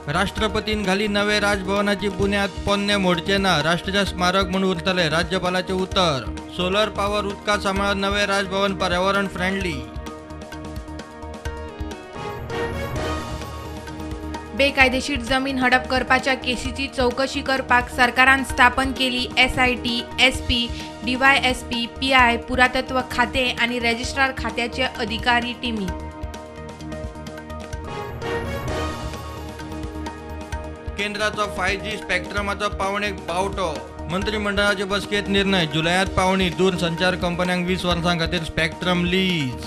राष्ट्रपतीन घाली नवे राजभवनाची बुन्याद, पोन्ने मोडचे ना, राष्ट्रीय स्मारक म्हूण उरतले, राज्यपालाचें उतर। सोलर पावर उदका सांबाळत नवे राजभवन पर्यावरण फ्रेंडली। बेकायदेशीर जमीन हडप करपाच्या केसीची चवकशी करपाक सरकारान स्थापन केली SIT, SP, DYSP, PI, पुरातत्व खाते आनी रजिस्ट्रार खात्याचे अधिकारी टिमी। केंद्राचो 5G स्पेक्ट्रमाचो पावणेक बावटो, मंत्रिमंडळाचे बसकेत निर्णय, जुलयात पावणी, दूरसंचार कंपन्यांक 20 वर्सां खातीर स्पेक्ट्रम लीज।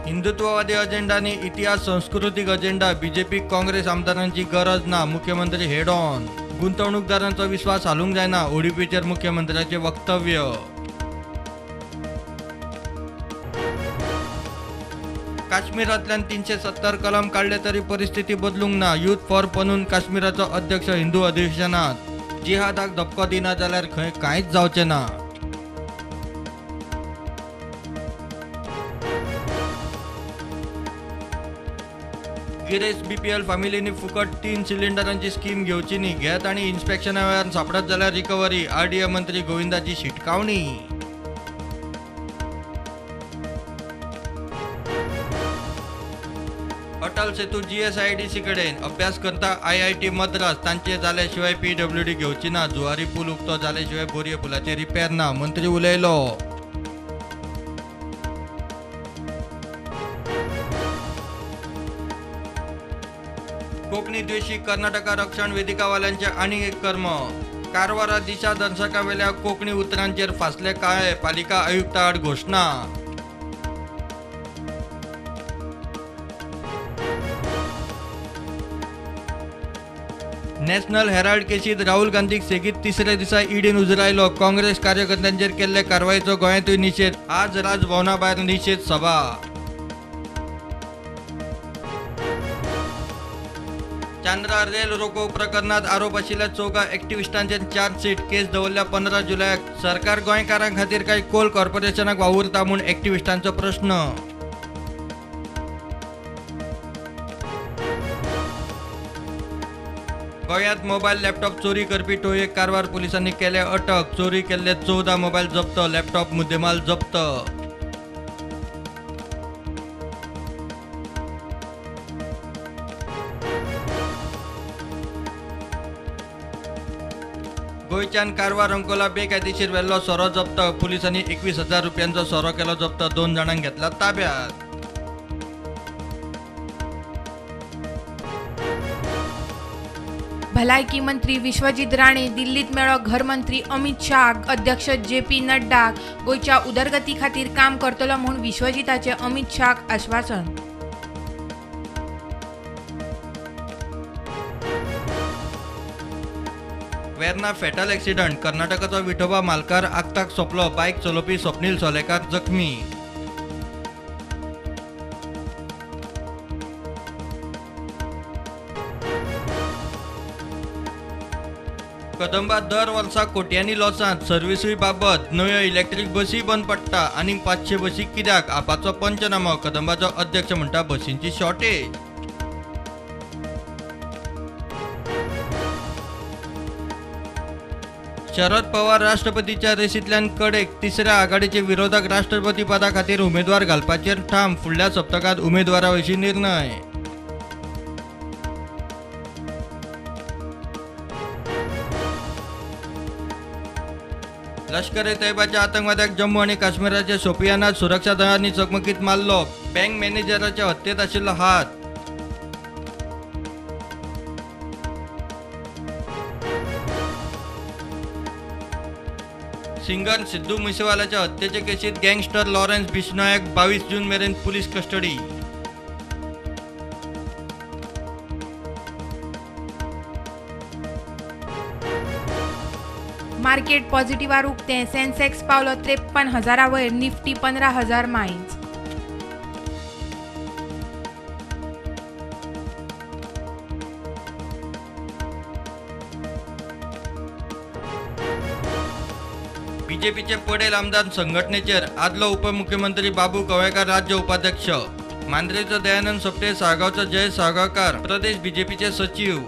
हिंदुत्ववादी अजेंडा आनी इतिहास संस्कृतीक अजेंडा बीजेपी काँग्रेस आमदारांची गरज ना, मुख्यमंत्री हेड ऑन। गुंतवणूकदारांचो विश्वास हालूंक जायना, ओडीपीचेर मुख्यमंत्र्याचे वक्तव्य। काश्मीरांतल्यान 370 कलम काडले तरी परिस्थिती बदलूंक ना, युथ फॉर पनून काश्मीराचो अध्यक्ष हिंदू अधिवेशनात। जिहादाक धपको दिना जाल्यार खंय कांयच जावचें ना। गिरेस्त बीपीएल फामिलींनी फुकट 3 सिलिंडरांची स्कीम घेवची न्ही, घेत आनी इन्स्पेक्शना वेळार सांपडत जाल्यार रिकव्हरी, आरडीए मंत्री गोविंदाची शिटकावणी। अटल सेतू जीएसआयडीसी कडेन अभ्यास करता आयआयटी मद्रास, तांचे जाले शिवाय पीडब्ल्यूडी घेवची ना, जुवारी पूल उक्तो जाले शिवाय बोरये पुलाचे रिपेर ना, मंत्री उलयलो। कोंकणी द्वेशी कर्नाटका रक्षण वेदिकावाल्यांचे आनीक एक कर्म, कारवारा दिशा दर्शकावेल्या कोंकणी उतरांचेर फासले काळे, पालिका आयुक्ता आड घोशणा। नॅशनल हेराल्ड केसीत राहुल गांधीक सेगीत तिसऱ्या दिसा ईडीन उजरायलो, काँग्रेस कार्यकर्त्यांचेर केल्ले कारवायेचो गोंयांतूय निशेध, आज राजभवना भायर निशेध सभा। चांद्रा रेल रोको प्रकरणात आरोप आशिल्ल्या 4 एक्टिविस्टांचेर चार्जशीट, केस दवरल्या 15 जुलयाक, सरकार गोंयकारां खातीर काय कोल कॉर्पोरेशनाक वावुरता म्हूण एक्टिविस्टांचो प्रश्न। गोंयांत मोबायल लॅपटॉप चोरी करपी टोळयेक कारवार पुलिसांनी केले अटक, चोरी केल्ले 14 मोबायल जप्त, लॅपटॉप मुद्देमाल जप्त। गोंयच्यान कारवार अंकोला बेकायदेशीर व्हेल्लो सोरो जप्त, पुलिसांनी 21,000 रुपयांचो सोरो केलो जप्त, 2 जाणांक घेतला ताब्यात। भलायकी मंत्री विश्वजीत राणे दिल्लीत मेळ्ळो घरमंत्री अमित शाह, अध्यक्ष जे पी नड्डा, गोंयच्या उदरगती खातीर काम करतलो म्हूण विश्वजीताचें अमित शाहक आश्वासन। वेर्ना फेटल एक्सिडंट, कर्नाटकाचो विठोबा मालकार आगताक सोंपलो, बायक चलोवपी स्वप्नील सोलेकार जखमी। कदंबा दर वर्सा कोट्यांनी लॉसांत, सर्विसूय बाबत, नव्यो इलेक्ट्रीक बसी बंद पडटा, आनीक 500 बसी कित्याक, आपाचो पंचनामो, कदंबाचो अध्यक्ष म्हणटा बसींची शॉर्टेज। शरद पवार राष्ट्रपतीच्या रेसींतल्यान कडेक, तिसऱ्या आघाडीचे विरोधक राष्ट्रपती पदा खातीर उमेदवार घालपाचेर ठाम, फुडल्या सप्तकांत उमेदवारा विशीं निर्णय। लष्कर ए तैयबाच्या आतंकवाद्याक जम्मू आनी काश्मीराच्या शोपियानात सुरक्षा दळांनी चकमकीत मारलो, बँक मॅनेजराच्या हत्येत आशिल्लो हात। सिंगर सिद्धू मुसेवालाच्या हत्येचे केसीत गँगस्टर लॉरेन्स बिश्नोयाक 22 जून मेरेन पुलीस कस्टडी। मार्केट पॉझिटिव्हार उक्तें, सेन्सेक्स पावलो 53,000 वयर, निफ्टी 15,000 मायज। बीजेपीचे पडेल आमदार संघटनेचेर आदलो उपमुख्यमंत्री बाबू कवळेकार राज्य उपाध्यक्ष. मांद्रेचो दयानंद सोपटे, साळगांवचो जय साळगांवकार प्रदेश बीजेपीचे सचिव.